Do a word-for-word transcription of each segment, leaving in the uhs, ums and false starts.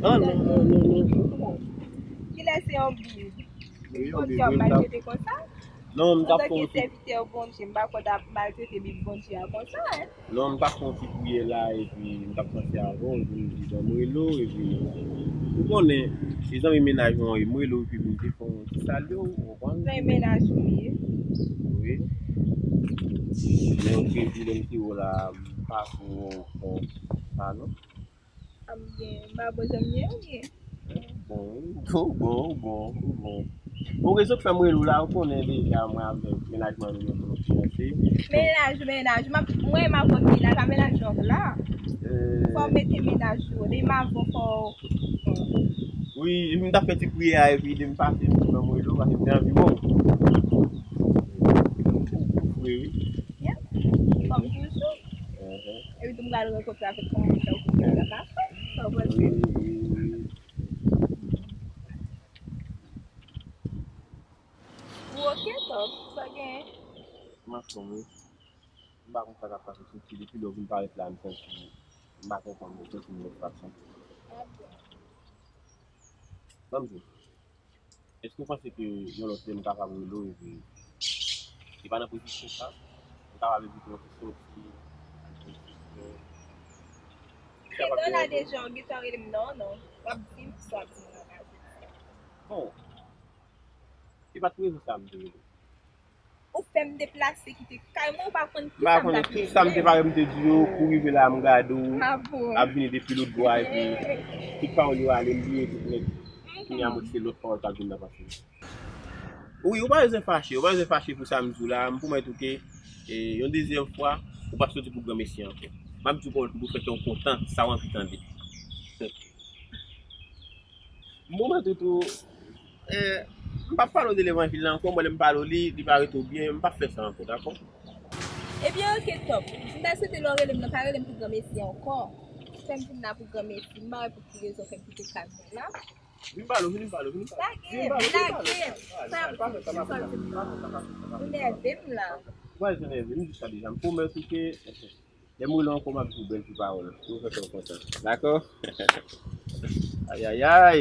Non, non, non, non, non. Kilè se yon Bib? Wi, yon Bib, wi, m t ap maltrete konsa? Non, m t ap fè yon ti... Antanke sèvitè Bondye, m pa konn ap maltrete Bib Bondye a konsa, en. Non, m t ap fè yon ti priyè la, epi m t ap panse avè w, epi m di, bon, m rele w, epi ou konnen, se zanmi mennaj mwen, m rele w, epi m te fè yon ti salye w, ou konprann? Zanmi mennaj ou ye? Wi. Men ou te di lè m te wè w la, m pa fè w konsa, non. A m gen, m pa bon zanmi an, ou byen? Bon, ou bon, ou bon, ou bon. Bon, rezon k fè m rele w la, ou konnen deja mwen avèk mennaj mwen nou gen pou nou fiyanse. Mennaj, mennaj, m ap, mwen m ap fè mennaj, a mennaj yon la. Fò w mete mennaj ou, demen avè w fò w... Wi, epi m t ap fè ti priyè a, epi demen pase m nan mwen yo, paske m te anvi wè w. Wi, wi. Yeah. Kòm toujou. Epi tou m pral rankontre avèk kòm sa w konn sa ka fè. Sa w panse? Wi, wi, wi. Ou oke, Top? Sa gen? M anfòm, wi. M pa konn sa k ap pase sou ti. Depi lè w vin parèt la, m santi m pa konprann, m santi m lòt fason. A bon? Ban m di w, èske w panse ke yon lòt lè m kapab rele w epi se pa nan pozisyon sa, m kapab evite yon ti soti, al fè yon ti spò? Gentan la deja, w gentan rele m, non, non. W ap di m sa w ap di m nan kay. Bon, se pa t pou rezon sa a m te rele w. Ou fè m deplase kite kay mwen, ou pa konn ki sa m t ap rele. M pa konn ki sa m te pare m te di yo, pou rive la m gade w ap vini depi lòt bò a, epi tout pawòl yo ale, m bliye tout nèt. Kounye a mwen se lòt pawòl k ap vin nan panse m. Wi, ou pa bezwen fache, ou pa bezwen fache pou sa m di w la, m pwomèt ou ke, e, yon dezyèm fwa, ou p ap soti pou granmesi ankò. M ap di w pawòl ki pou fè kè w kontan, sa w anvi tande. M pwomèt ou tou, eh, m p ap pale w de levanjil la ankò, mwen lè m pale w li, li pa rete w byen, m p ap fè sa ankò, dakò? Ebyen, oke, Top. M ta swete lè w rele m nan, pa rele m pou granmesi ankò. Fè m vin la pou granmesi, m pa wè pou ki rezon fè m kite kay mwen la. Vin pale w, vin pale w, vin pale w. Lage m, lage m. Sa ap di m, sa w di m nan. Ou nève m la. Ou pa bezwen nève, m di sa deja. M pwomèt ou ke lè m rele w ankò, m ap di w bèl ti pawòl. Pou fè kè w kontan. Dakò? Ayayay! Ay.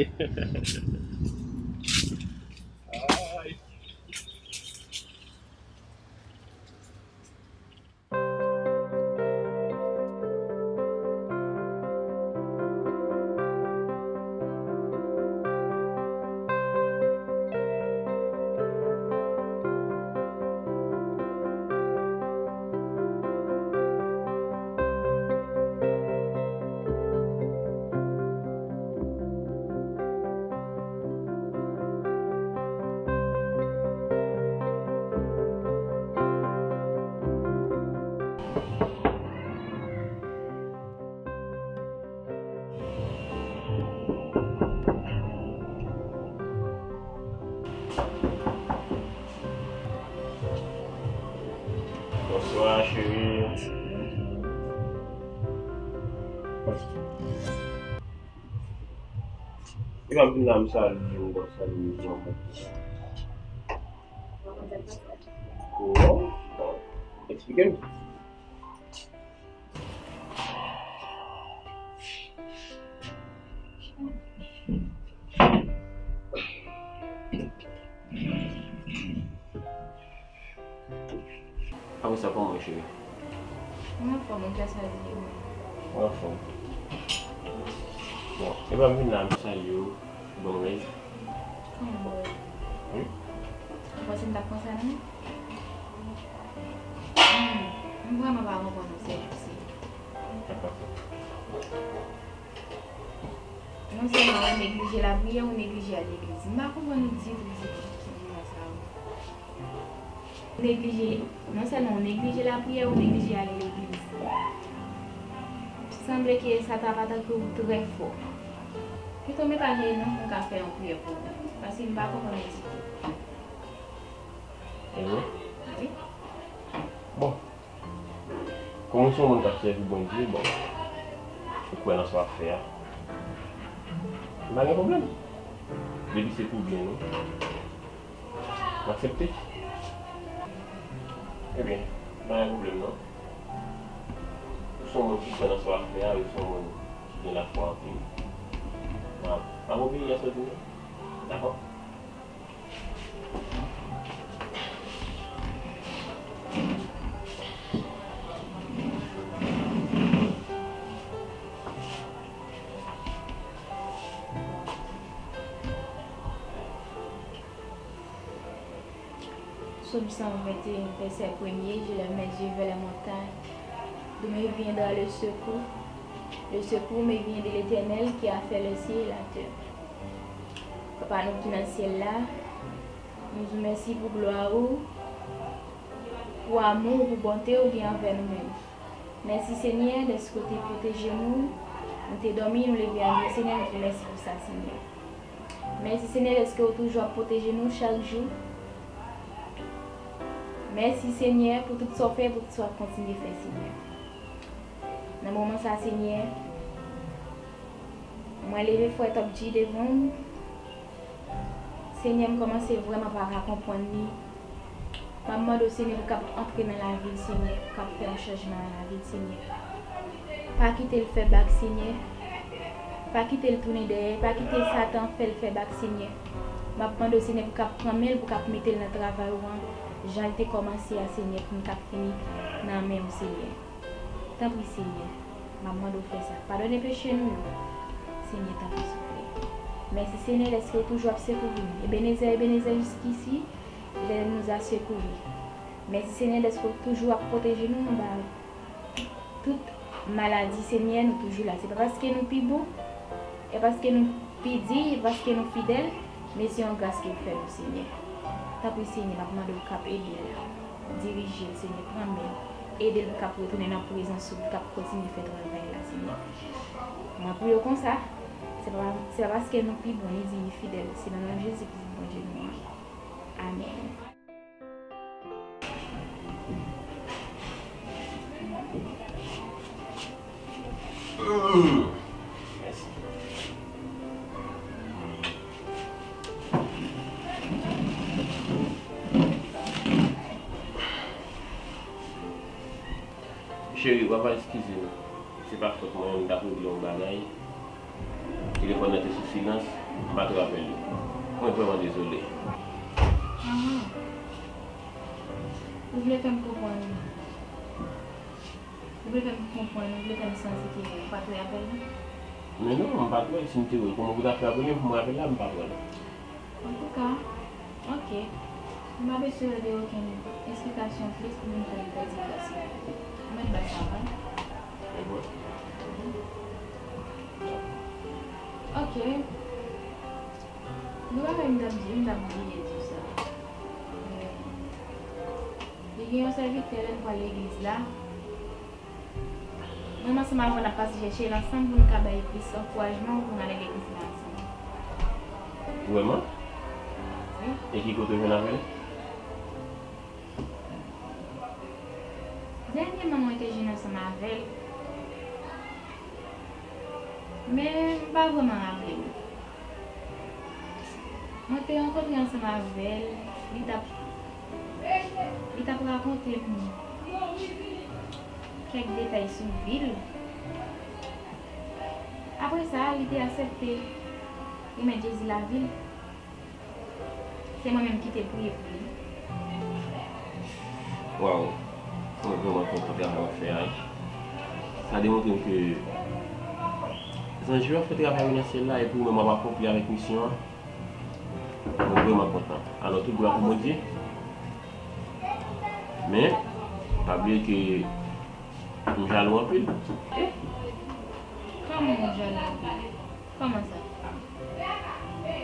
Bonswa, cheri. Li pa vin la, m salye w, m salye w, manman. Non, bon, eksplike m. Apre sa, kòman w ye, cheri? Mwen anfòm, ou kè sa di mwen. Mwen anfòm. Bon, e pa m vin la, m salye w, bon rèy. Kòman bon rèy? Wi. Ou panse m t ap konsa nan men? Hmm, m vrèman pa konprann ou, sè Jesi. Non sèlman ou neglije lapriyè, ou neglije al legliz. M pa konprann ou ditou, ditou, ditou, nan sa ou. Ou neglije, non sèlman ou neglije lapriyè, ou neglije ale legliz. Sanble ke sa ta pa tanke ou trè fò. Pito m epa genyen non pou m ka fè yon priyè pou ou. Paske m pa konprann ou ditou. E vre? Wi. Bon. Kòm ou se yon moun k ap sèvi Bondye, bon, ou kwè nan sa w ap fè a, m pa gen pwoblèm. Depi se pou byen nou, m aksepte. Ebyen, m pa gen pwoblèm non. Ou se yon moun ki kwè nan sa w ap fè a, ou se yon moun ki gen lafwa anpil. M Obeyis a sòti non. Dakò? Psaume cent vingt et un, verset premier, je lève mes yeux vers les montagnes, d'où me viendra le secours. Le secours me vient de l'Éternel qui a fait le ciel et la terre. Papa nou ki nan syèl la, nou di w mèsi pou glwa ou, pou amou ou, pou bonte ou gen anvè nou menm. Mèsi, Senyè, dèske w te pwoteje nou. Nou te dòmi, nou leve anyen, Senyè, nou di w mèsi pou sa, Senyè. Mèsi, Senyè, dèske w toujou ap pwoteje nou chak jou. Mèsi, Senyè, pou tout sa w fè, pou tout sa w ap kontinye fè, Senyè. Nan moman sa, Senyè, mwen leve frè Top G devan w. Senyè, m kòmanse vrèman pa ka konprann li. M ap mande w, Senyè, pou w kab antre nan lavi l, Senyè, pou w kab fè yon chanjman nan lavi l, Senyè. Pa kite l fè bak, Senyè. Pa kite l tounen dèyè. Pa kite Satan fè l fè bak, Senyè. M ap mande w, Senyè, pou w kab pran men l, pou w kab mete l nan travay ou an, jan l te kòmanse a, Senyè, pou n kab fini nan men w, Senyè. Tanpri, Senyè, m ap mande w fè sa. Padone peche nou yo. Senyè, tanpri, souple. Mèsi, Senyè, dèske w toujou ap sekouri nou. Ebenezè, Ebenezè, jiskisi, Letènèl nou a sekouri. Mèsi, Senyè, dèske w toujou ap pwoteje nou anba tout maladi, Senyè, nou toujou la. Se pa paske nou pi bon, e paske nou pi diy, e paske nou fidèl, men se yon gras ke w fè nou, Senyè. Tanpri, Senyè, m ap mande w kab ede l la. Dirije l, Senyè, pran men l. Ede l pou kab retounen nan prezans ou, pou kab kontinye fè travay la, Senyè. Mwen priye w konsa, se pa, se pa paske nou pi bon, ni diy, ni fidèl, se nan non Jezi Kris, Bondye nou an. Amèn. Cheri, w ap eskize m. Se pa fòt mwen, m t ap regle yon bagay. Telefòn nan te sou silans, m pa t wè apèl yo. Mwen vrèman dezole. Aha. Ou vle fè m konprann. Ou vle fè m konprann, ou vle fè m santi ke ou pa t wè apèl la? Men non, m pa t wè l. Si m te wè l, kòman pou w ta fè apèl mwen pou m wè apèl la, m pa t wè l. Antouka, ok. M pa bezwen tande okenn esplikasyon plis pou m fè l pèdi gras la. Ou mèt bay sa, wi. E bon. Ok. Yon bagay m t ap di, m t ap bliye di w sa. Li gen yon sèvitè, lè n pral legliz la, mwen menm ansanm avè w n ap pase chèche l ansanm pou n ka bay plis ankourajman pou n ale legliz la ansanm. Vrèman? Wi. E ki kote w jwenn avè l? Dènyèman, mwen te jwenn ansanm avè l. Men, m pa vrèman raple m. Mwen te rankontre ansanm avè l, li t ap, li t ap rakonte m kèk detay sou vi l. Apre sa, li te aksepte remèt Jezi lavi l. Se mwen menm ki te priye pou li. Waw, mwen vrèman kontan travay w ap fè a, wi. Sa demontre m ke zanj yo ap fè travay yo nan syèl la, epi ou menm w ap akonpli avèk misyon an. Mwen vrèman kontan. Alò, tout glwa pou Bondye. Men, pa bliye ke m jalou anpil. Kòman w jalou anpil? Kòman sa?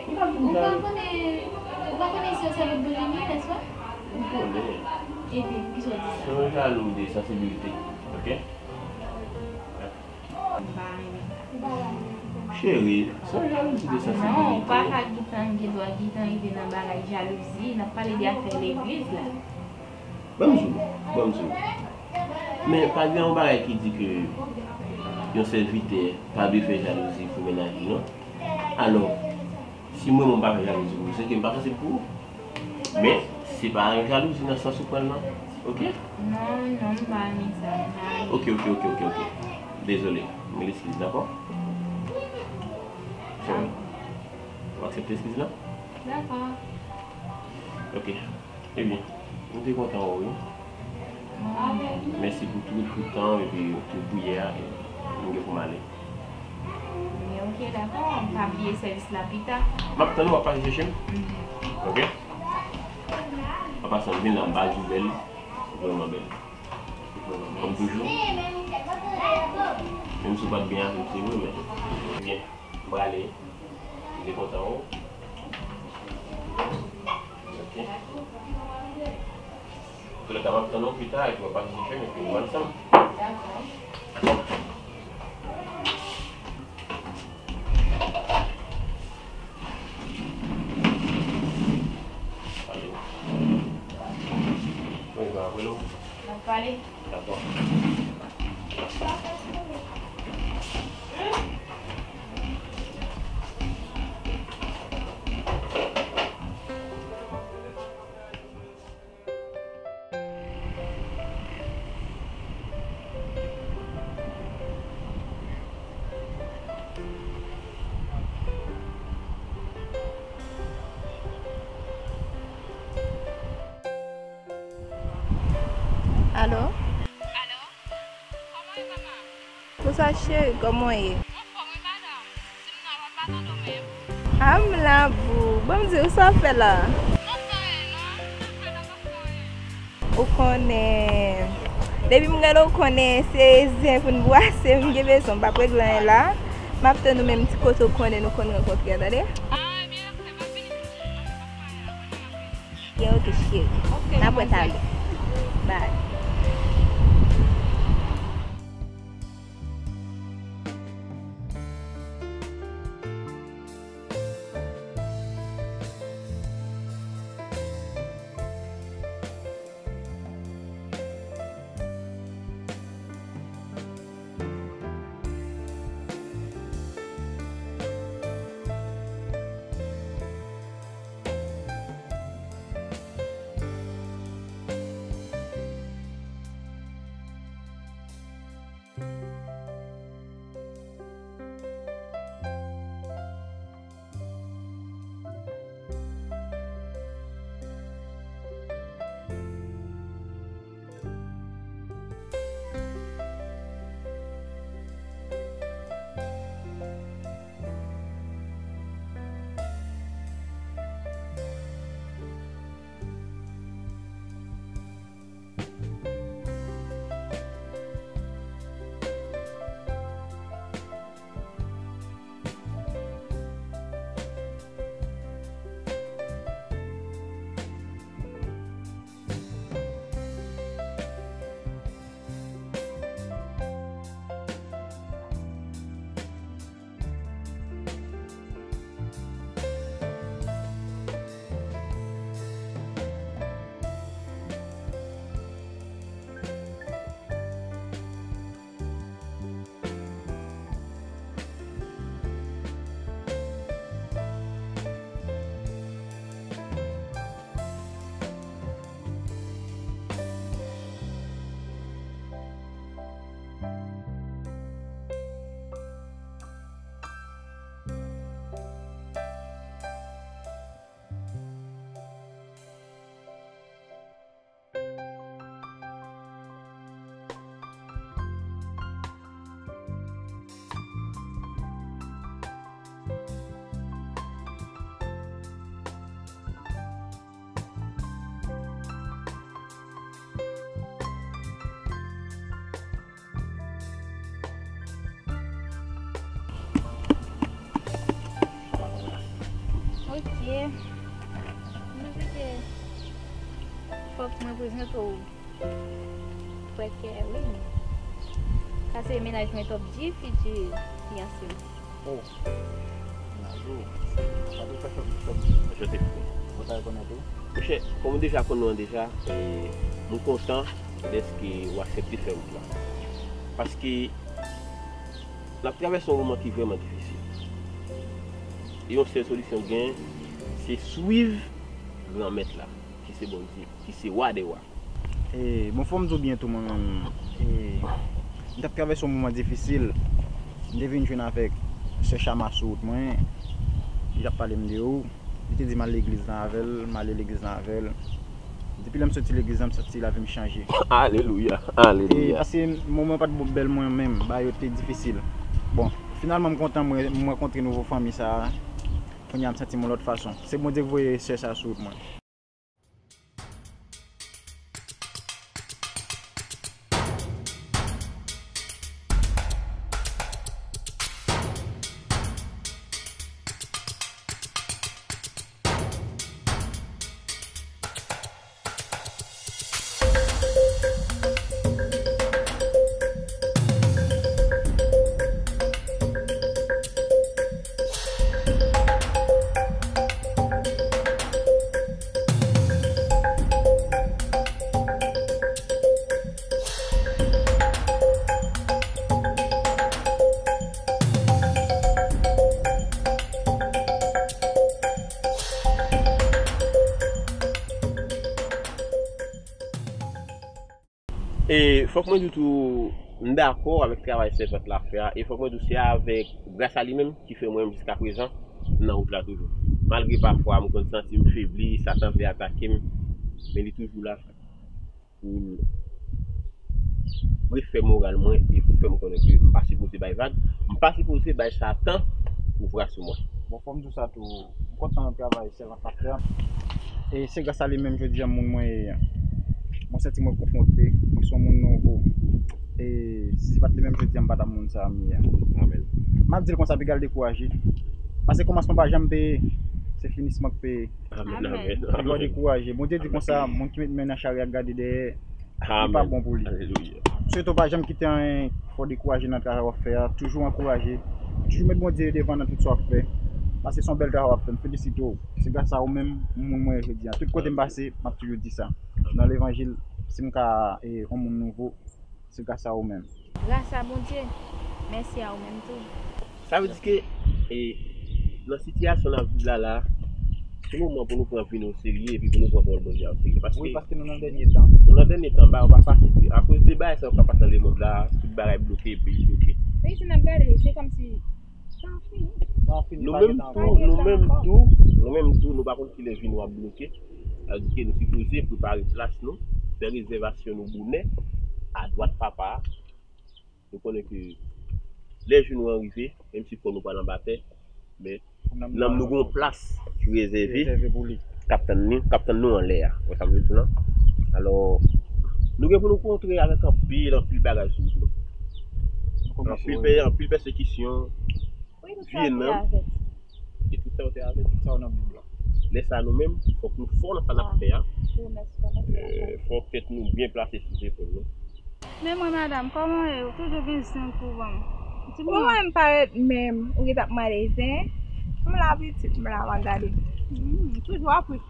Ou pa konnen, ou pa konnen si yo se bout boul li ye, nèspa? M konnen. Epi, poukisa w di sa? Se yon jalou de sansibilite, oke? M pa renmen sa. Cheri, se yon jalouzi de sansibilite. Non, ou pa ka gentan, gen dwa gentan rive nan bagay jalouzi, n ap pale de afè legliz la. Ban m di w, ban m di w. Men pa gen yon bagay ki di ke yon sèvitè pa dwe fè jalouzi pou mennaj li, non. Alò, si mwen menm m pa fè jalouzi pou ou, se ke m pa sansib pou ou. Men, se pa yon jalouzi nan sans ou pran l lan, oke? Non, non, m pa renmen sa, m pa renmen. Oke, oke, oke, oke, oke. Dezole, mil eskiz, dakò? Sorry. Aksepte eskiz la? Dakò. Ok. Ebyen, m te kontan wè w, wi. Mwen menm. Mèsi pou tout, tout tan w epi tout priyè a. M gen pou m ale. Men ok, dakò. Pa bliye sèvis la pita. M ap tann ou, w ap pase chèche m? Mhm. Ok. An pasan, m vin la, m ba l di w bèl. Ou vrèman bèl. Ou vrèman bèl. Kòm toujou. Menm si w pa t byen avè m, se vre, men byen. M prale. M te kontan wè w. Ok. Antoulèka, m ap tann ou pita epi w ap pase chèche m epi nou ansanm. Pale. Mwen va rele w. N ap pale. Dakò. Alo? Alo? Kòman w ye, mama? Bonswa cheri, kòman w ye? Anfòm wi, madanm. Di m non, pa tande w menm. A, m la pou. Ban m di w, sa w ap fè la? M ap fè anyen non. M ap fè la, m ap fè anyen. Ou konnen. Depi m gade w konnen se zen pou n bwase, m gen bezwen, m p ap regle anyen la. M ap tann ou menm ti kote w konnen nou konn rankontre a, tande? A, ebyen, ok, m ap vini tout de suite, m ap fè anyen la, konnen m ap vini. Gen, ok, cheri. Ok, n ap wè talè. Bye. Ok. Mwen panse ke fòk mwen prezante w frè Kerwin. Sa se mennaj mwen, Top G, fiti fiyanse m. Oh. Bonjou. Sa te fè fè, fè, fè, fè te fou. Ou ta rekonèt ou? Monchè, kòm ou deja konn nou an deja, e, mwen kontan dèske ou aksepte fè wout la. Paske n ap travèse yon moman ki vrèman difisil. E yon sèl solisyon gen, se swiv Granmèt la, ki se Bondye, ki se Wa dè wa. E, bon, fò m di w byen tou, mwen menm. E, m t ap travèse yon moman difisil. M te vin jwenn avèk sè Chama sou wout mwen. J ap pale m de ou. Li te di m al legliz lan avè l, m ale legliz lan avè l. Depi lè m soti legliz lan, m santi lavi m chanje. Alelouya, alelouya. E paske moman pa t bèl mwen menm, bagay yo te difisil. Bon, finalman m kontan mwen, m rankontre nouvo fanmi sa a. Kounye a m santi m yon lòt fason. Se Bondye ki voye sè sa a sou wout mwen. E fòk mwen di w tou, m dakò avèk travay sèvant la fè a, e fòk mwen di w se avèk, gras a li menm, ki fè mwen menm jiskaprezan, m nan wout la toujou. Malgre pafwa m konn santi m febli, Satan vle atake m, men li toujou la pou l refè moral mwen e pou l fè m konnen ke m pa sipoze bay vag, m pa sipoze bay Satan pouvwa sou mwen. Bon, fò m di w sa tou, m kontan travay sèvant la fè a. E se gras a li menm jodi a moun mwen ye a. Mwen santi mwen konfwonte, mwen se yon moun nouvo. E si se pa t li menm jodi a, m pa t ap moun sa a m ye a. Amèn. M ap di l konsa, piga l dekouraje. Paske kòmansman pa janm peye, se finisman k peye. Amèn, amèn. Piga w dekouraje. Bondye di konsa, moun ki met men nan chari ak gade dèyè, li pa bon pou li. Alelouya. Sitou pa janm kite anyen fè w dekouraje nan travay w ap fè a. Toujou ankouraje. Toujou met Bondye devan nan tout sa w ap fè. Paske se yon bèl travay w ap fè. M felisite w. Se gras a ou menm, moun mwen ye jodi a. Tout kote m pase, m ap toujou di sa. Nan levanjil, si m ka, e, yon moun nouvo, se gras a ou menm. Gras a Bondye. Mèsi a ou menm tou. Sa vle di ke, e, nan sitiyasyon n ap viv la la, se moman pou nou pran vi nou oserye epi pou nou pran pawòl Bondye a oserye. Paske, wi, paske nou nan dènye tan. Nou nan dènye tan, bagay yo pa fasil. Akoz de bagay sa yo k ap pase nan lemond la, tout bagay bloke, peyi bloke. Peyi si n ap gade, se kòmsi sa fini. Sa fini, nou menm tou, nou menm tou, nou menm tou, nou pa konn kilè vi nou ap bloke. Sa vle di ke nou sipoze prepare plas nou, fè rezèvasyon nou bonè, adwat Papa a. Nou konnen ke lè jou nou an rive, menm si kò nou pral anba tè, men nanm nou gen yon plas ki rezève, k ap tann nou, k ap tann nou anlè a. Wè sa m vle di w lan? Alò, nou gen pou nou kontre avèk anpil, anpil bagay sou wout nou. Anpil pè-, anpil pèsekisyon, vye nanm, e tout sa yo te avèk. Tout sa yo nan Bib la. Lè sa a nou menm, fòk nou fò nan sa n ap fè a. E, fòk tèt nou byen plase sou zepòl nou. Men mwen, madanm, kòman w ye? Ou toujou gen zen pou ban m? Di m non. Ou wè m parèt menm, ou gentan ap mande zen? M la pitit, m la, m ap gade. Hmm, toujou ap ri.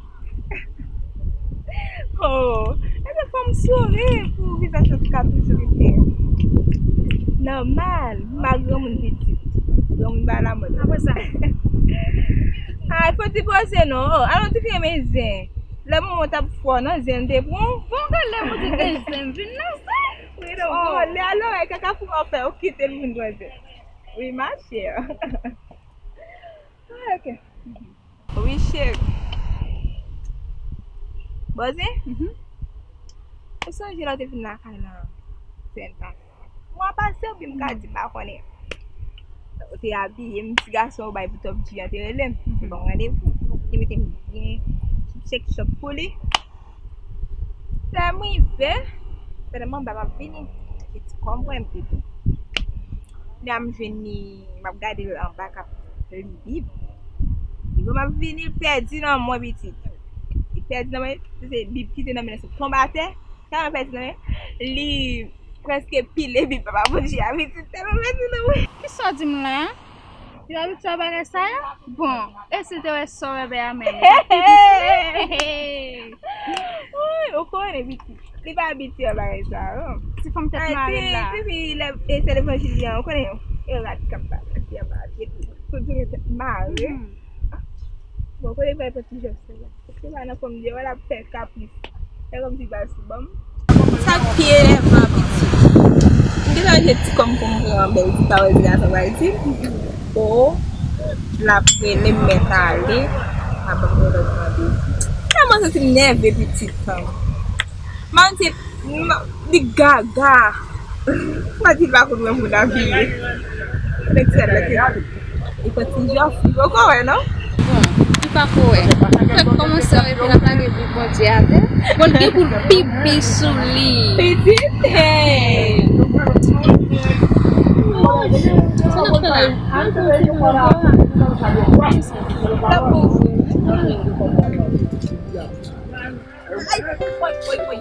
Oh, èske fò m souri pou vizaj la ka toujou rete nòmal? M pa granmoun pitit. Granmoun pa lamòd. Apre sa? Ay, fò ti poze non. Oh, alon ti fi renmen zen. Lè manman w t ap fè w nan zen, l te pran w. Bon, gade lè pou di gen zen, vin nan zen. Wi, non, bon, lè a lòrèy kaka pou w ap fè, ou kite l vin pran zen. Wi, ma chère. Ah, ok. Wi, cheri. Bon, zen? Mhm. Ou sonje lè w te vin lakay lan semèn pase? Mwa pase, oubyen m ka di m pa konnen. Ou te abiye m, ti gason ou bay pou Top G an te rele m. Mhm. Te ban m randevou. Te mete m byen, ti check shop pou li. Lè m rive, pandan m anba m ap vini, se ti kò m pran m te di. Lè m jwenn li, m ap gade l anba k ap li Bib. Li wè m ap vini, li pèdi nan mwen pitit. Li pèdi nan mwen, se Bib ki te nan men l, se tonbe atè. Tèlman pèdi nan men, li prèske pile Bib Papa Bondye a pitit, tèlman pèdi nan mwen. Kisa w di m la? Yo abitye a bagay sa yo? Bon, e si l te wè sa w wè bè a menm, li t ap pi plis wi. Woy, ou konnen pitit. Li pa abitye a bagay sa yo. Ti fanm tèt mare la. Ti fi lè e sè levanjil li an, ou konnen yo rad k ap pase anba epi toujou gen tèt mare. Bon, kote bay pran ti jès la? Se pa nan fòm li ye, wè l ap fè kapris. Fè kòmsi l pa sou ban m. Sa k pi enèvan pitit. M gentan jwenn ti kò m pou m pran bèl ti pawòl ti gason pral di m. Oh, L ap rele m mèt ale. L ap ban m yon lòt randevou. Tèlman santi m nève pitit lan. Manti, m, li gaga. Manti, li pa konn wè moun ap vini. Nèg sèl la te, li pran ti jòf, li poko wè, non? Bon, li pako wè. Fèk kòmanse epi l ap lage bri Bondye atè. Bon, li gen pou l pipi sou li. Pitit, hey! Sa n ap fè la? Ay, woy, woy, woy.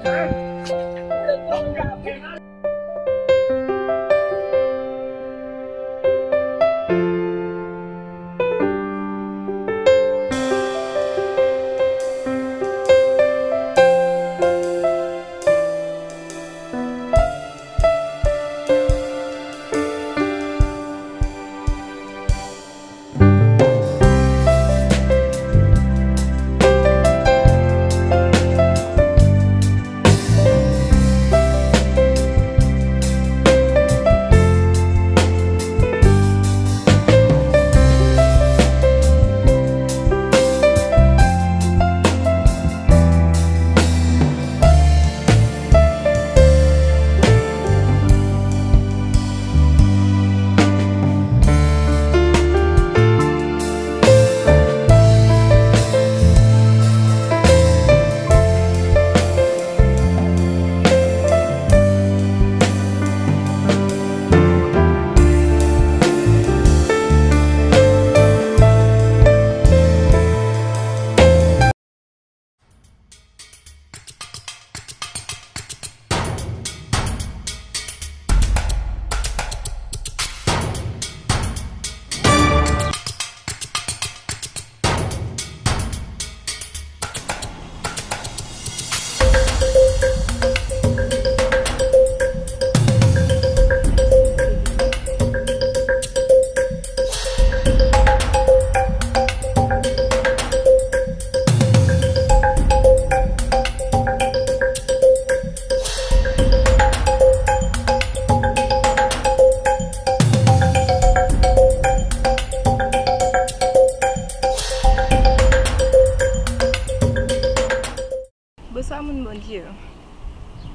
Bonswa, moun Bondye yo.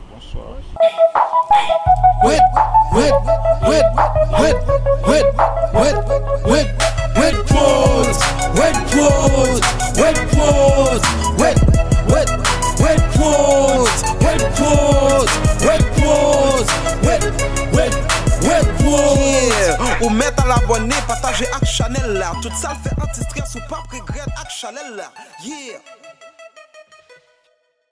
Bonswa. Wait, wait, wait, wait, wait, wait, wait, wait, wait, wait, wait, pause, wait, pause, wait, pause, wait, wait, wait, pause, wait, pause, wait, pause, wait, wait, wait, pause. Yeah, ou mèt al abòne, pataje ak chanèl la. Tout sa l fè anti-strès, ou p ap regrèt ak chanèl la. Yeah.